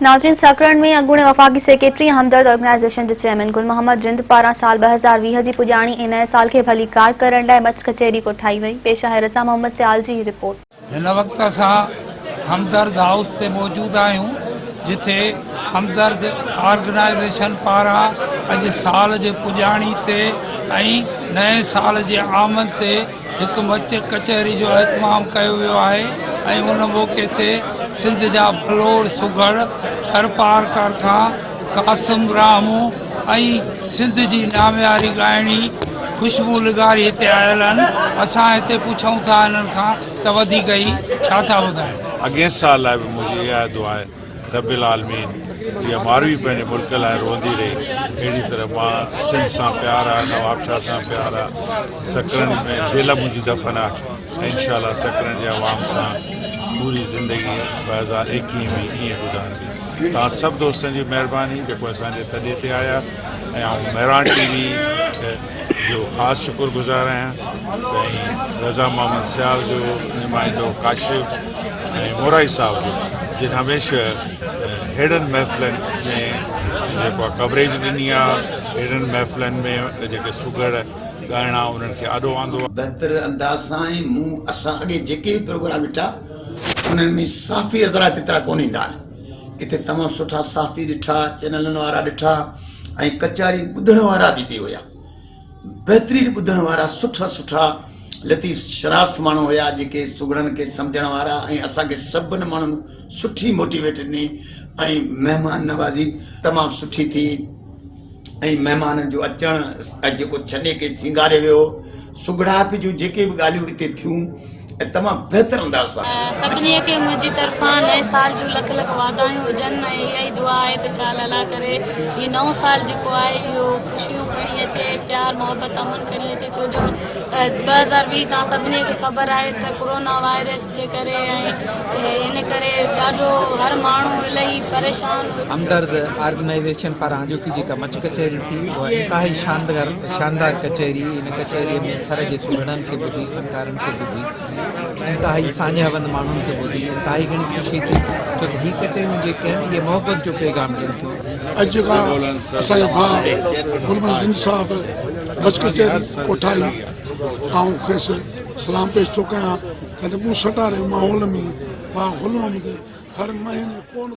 ناظرين سڪرنڊ ۾ اڳوڻي وفاقي سيڪريٽري ۽ همدرد آرگنائيزيشن جي چيئرمين گل محمد رند پاران سال 2020 جي پڄاڻي ۽ نئين سال کي ڀليڪار ڪرڻ لاء مچ ڪچهري ڪوٺائي وئي. پيش آهي رضا محمد سيال جي هي رپورٽ. هن وقت اسان همدرد هائوس تي موجود آهيون جتي همدرد آرگنائيزيشن پاران اڄ سال جي پڄاڻي تي ۽ نئين سال جي آمد تي هڪ مچ ڪچهري جو اهتمام ڪيو ويو آهي ۽ ان موقعي تي سنڌ جا ڀلوڙ سگهڙ ٿرپارڪر کان قاسم راهمون ۽ سنڌ جي نامياري ڳائڻي خوشبو لغاري هتي آيل آهن اسان هتي پڇون ٿا انهن کان ته وڌيڪ هي ڇا ٿا ٻڌائين. اڳئين سال لاء به منهنجي اها دعا آهي رب العالمين جيئن ماروي پنهنجي ملڪ لاء روئندي رهي اهڙي طرح مان سنڌ سان پيار آ نوابشاهه سان پيار آ سڪرنڊ ۾ دل منهنجي دفن آ ۽ انشاء الله سڪرنڊ جي عوام سان پوري زندگي 2021 ۾ ائين گذاربي توهان سڀ دوستن جي مهرباني جيڪو اسان جي تڏي تي آيا ۽ آئون مهراڻ ٽي وي جو خاص شڪر گذار آهيان سائين رضا محمد سيال جو نمائندو ڪاشف ۽ مورائي صاحب جو جن هميشه ههڙن محفلن ۾ جيڪو آهي ڪوريج ڏني آهي ههڙن محفلن ۾ جيڪي سگهڙ ڳائڻا انهن کي آڏو آندو آهي. بهتر انداز سان ۽ مون اسان اڳي جيڪي به پروگرام ڏٺا انهن ۾ صحافي حضرات ايترا ڪونه ايندا آهن اتي تمام سٺا صحافي ڏٺا چينلن وارا ڏٺا ۽ ڪچهري ٻڌڻ وارا به اتي هيا بهترين ٻڌڻ وارا سٺا سٺا لطيف شناس ماڻهو هيا جيڪي سگهڙن کي سمجهڻ وارا ۽ اسان کي سڀن ماڻهن سٺي موٽيويٽ ڏني ۽ مهمان نوازي تمام سٺي ٿي ۽ مهمانن جو اچڻ ۽ جيڪو ڇڏي کي سينگاري ويو سگهڙائپ جون جيڪي به ڳالهيون اتي ٿيون ۽ تمام بهتر انداز سان. سڀني کي منهنجي طرفان نئين سال جون لک لک واڌايون هجن ۽ اها ئي دعا آهي ته شال الله ڪري هي نئون سال جيڪو آهي اهو خوشيون کڻي اچي پيار محبت امن کڻي اچي ڇو جو 2020 توهان سڀني کي خبر آهي ته ڪورونا وائرس جي ڪري ۽ ان ڪري ڏاڍو هر ماڻهو الاهي پريشان هو. همدرد آرگنائيزيشن پاران اڄوڪي جيڪا مچ ڪچهري ٿي اها انتهائي شاندار شاندار ڪچهري ان ڪچهري ۾ ٿر جي سگهڙن کي ٻڌي فنڪارن کي ٻڌي انتهائي ساڃاهه وند ماڻهن کي ٻڌي انتهائي گهڻي خوشي ٿي ڇو ته هي ڪچهريون جيڪي آهن اهي محبت جو پيغام ڏين ٿيون. اڄ جيڪا اسان جي ڀاء گل محمد رند صاحب مچ ڪچهري ڪوٺائي آئون کيس سلام پيش ٿو ڪيان ته مون سٽاري ماحول ۾ ڀاء گل محمد هر مهيني ڪو نه.